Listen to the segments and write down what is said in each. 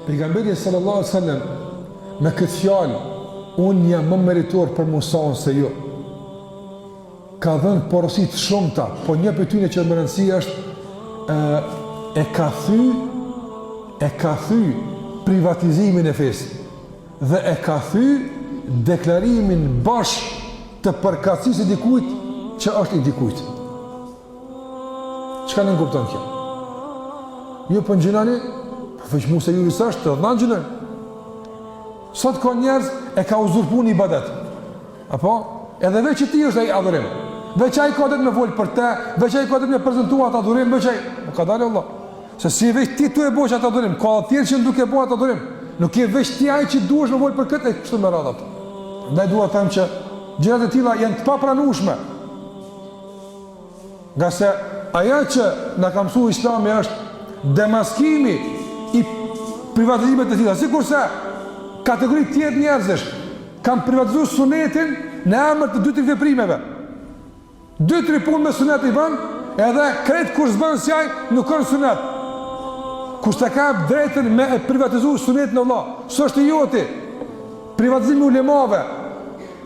Pejgamberi sallallahu alaihi wasallam me këtë fjalë unë jam më meritor për Musan se ju. Ka dhënë porosi të shumta, po një prej tyre që me rëndësi është e, e ka thy e ka thy privatizimin e fesë dhe e ka thy deklarimin bosh të përkatësisë së dikujt që është i dikujt. Çka nënkupton kjo? Ju po ngjinoni, po veç mu se juve s'është, edhe na ngjinojmë. Sot ka njerëz e ka uzurpu një ibadet. Apo? Edhe veç i tij është ai adhurim. Veç ai ka drejt me fol për te, veç ai ka drejt me prezentu atë adhurim, veç ai... Po ka dalë Allah. Se s'je veç ti tu e bo qatë adhurim, ka edhe tjerë që janë duke bo atë adhurim. Nuk je veç ti ai që duhesh me fol për këtë e kështu me radhë. Ndaj dua të them që gjërat e tilla janë të papranueshme. Ngase ajo që na ka mësu islami është demaskimi i privatizimeve të tilla, sikurse kategori tjerë njerëzish kanë privatizu sunetin në emër të dy tri veprimeve. Dy tri punë me sunet i bën, edhe krejt kur s'bën si ai nuk kanë sunet. Kush ta ka drejtën me e privatizu sunetin o vlla, s'është i joti. Privatizimi i ulemave.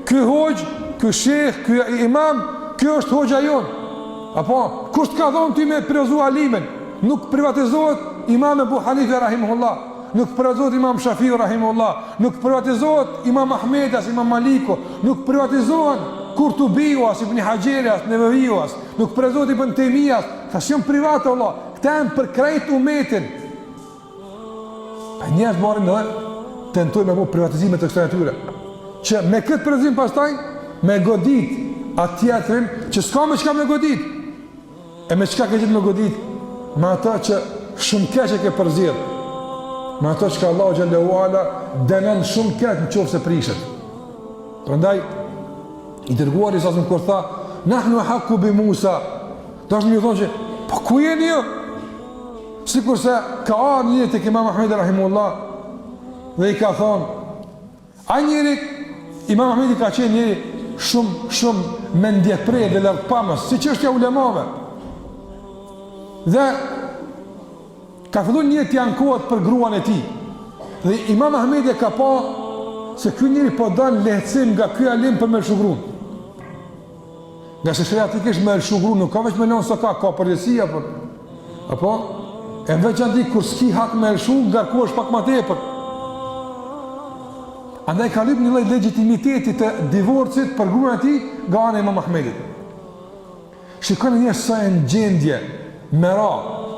Ky hoxhë, ky sheh, ky imam, ky është hoxha jonë. Apo, kush të ka dhonë ty me privatizu alimin? Nuk privatizohet imam Ebu Hanife rahimehullah, nuk privatizohet imam Shafiu rahimehullah, nuk privatizohet imam Ahmedi as imam Maliku, nuk privatizohen Kurtubiu as Ibn Haxheri as Neveviu as, nuk privatizohet Ibn Tejmija as, këta s'janë private vlla, këta janë për krejt umetin. A njerëz marrin dhe tentojnë me bo privatizime të kësaj natyre. Që me këtë privatizim pastaj me godit atë tjetrin që s'ka me çka me godit. E me çka ke gjetë me godit? Me ato që shumë keq e ke përzgjedh. Me ato që ka Allahu xhelle ue ala dënon shumë keq në qoftë se prishet. Prandaj i dërguari sa kur tha nahnu ehakku bi Musa Tash më thonë që po ku jeni ju? Sikurse ka ardhur një tek Imam Ahmedi rahimullah dhe i ka thonë ai njeri Imam Ahmedi ka qenë njeri shumë shumë mendjeprehtë dhe largpamës, si çështja e ulemave. Dhe ka fillu njeri t'i ankohet për gruan e tij. Dhe Imam Ahmedi e ka pa se ky njeri po don lehtësim nga ky alim për me lëshu grun. Ngase sheriatikisht me lëshu grun, nuk ka veç me lënë sokak, ka përgjegjësi, apo, apo, e në veçanti, kur s'ki hak me lëshu, ngarkohesh pak ma tepër. Andaj ka lyp një lloj legjitimiteti të divorcit për gruan e tij, nga ana e Imam Ahmedit. Shikoni njerëz sa janë në gjendje me ra,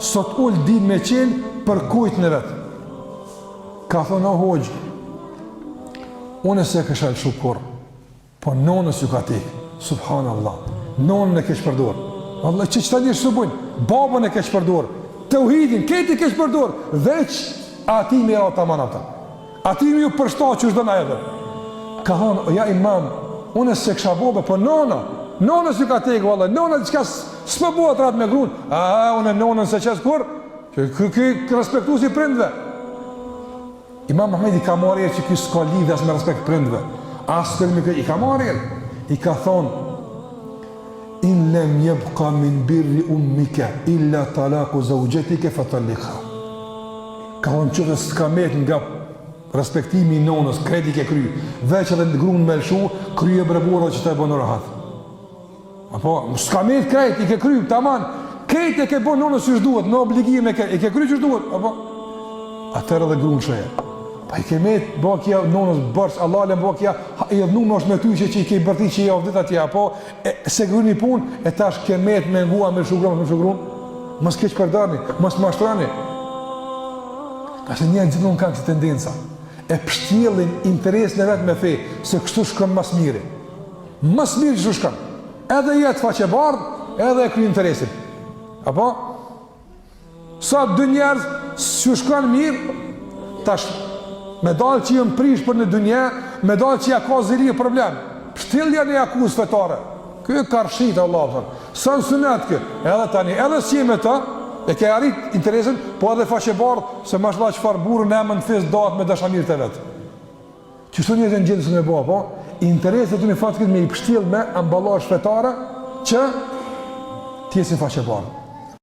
sa t'ulët din me qenë për kujtën e vet. Ka thonë, o hoxhë, unë s'e kisha lëshu kurrë, Po nonës ju ka tek, subhanallah, nonën e keqpërdor. Allah që qëta njerëz bojnë, babën e keqpërdor, teuhidin, krejt e keqpërdor, veç atij me ra taman ata. Atij me ju përshtat qysh don ai edhe. Ka thonë, o ja imam, unë s'e kisha bo, po nona, nonës ju ka tek, valla, nona çka s'po bëhet rahat me grun, a, unë nonën s'e qes kurrë, ky, ky, ky respektues i prindve. Imam Ahmedi ka marrë erë që ky s'ka lidhje as me respekt prindve, as s'ka me i ka marrë erë. I ka thonë in lem yabqa min birri ummika illa talaqu zawjatika fatalliqha. Ka thonë qoftë s'ka met nga respektimi i nonës, krejt i ke kry, veç edhe në grun me lëshu, kryje bre burrë që të e bënë rahat. Apo, s'ka met krejt, i ke kry, taman, krejt e ke bo nonës qysh duhet, me obligime, ke, i ke kry qysh duhet, apo, atëherë edhe grun lshoje. Pa i ke met, bakja nonës borxh, Allah le bakja, i idhnume është me ty që, që i ke bërti që i avdit atje, apo, e, s'e kry një pun, e tash ke met me ngua me lshu grun, me lshu grun, mos keqpërdorni, mos mashtroni. Ngase njerëzit gjithmonë kanë kësi tendenca, e pështjellin interesin e vet me fe, se kështu shkon ma s'miri. Ma s'miri qështu shkon. Edhe jet faqebardhë, edhe e kryn interesin. Apo? Sa dy njerëz s'ju shkon mirë, tash me dalë që janë prish për në dynja, me dalë që ja ka zili problem. Pështillja një akuzë fetare. Ky e karshit, Allah, për. Sa në sunet ky, edhe tani, edhe si me ta, e ke arrit interesin, po edhe faqebardhë, se mashallah çfarë burrë në emën të fesë dahet me dashamirët e vet. Qështu njerëzit janë n'gjendje me bo, po? Interesat e tyne fatkeq me i pështjell me ambalazh fetare që t'jesin faqebardhë.